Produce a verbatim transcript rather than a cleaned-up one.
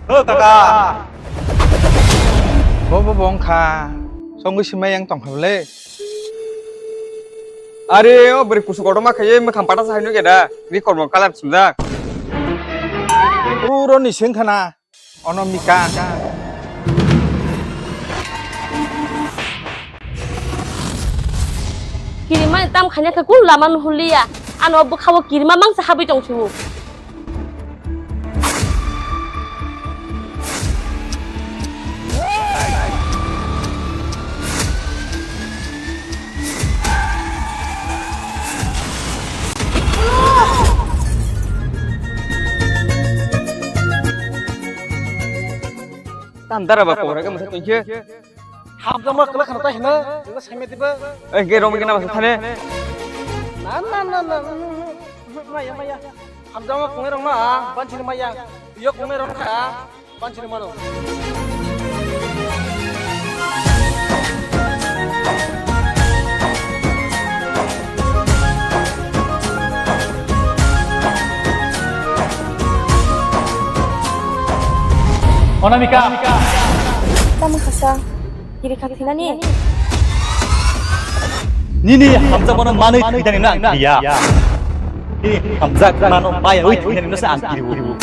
Ho kaka. Bo bo bongkha. Songwi simai yang tongkha bole. Are o bwrwi kusu kotorma khaiwi mwkhang pata sa haino keda. Ri kormo colour sumjak. Uro ni sengkhana. Ono mika. Kirima tam khanya khe kul lama nuhuliya. Ano bwkhao kirima mangsa habwi tong sibu. Tam dara ba kobra ke masa tongkhe. Hamjakma kwlak khana ta hina, nang saimediba. Eh, ge rom gina masa thane. Na, na, na, na, maya, maya. Hamjakma kungai rok na, banchini maya. Iyo kungai rok na, banchini mano. Onamika. Tamo khasa, kiri kha thinani? Nini hamjakmano manwi thwinani no ang kiriya. Nini hamjakmano mayawi thwinani no se ang kiriwo.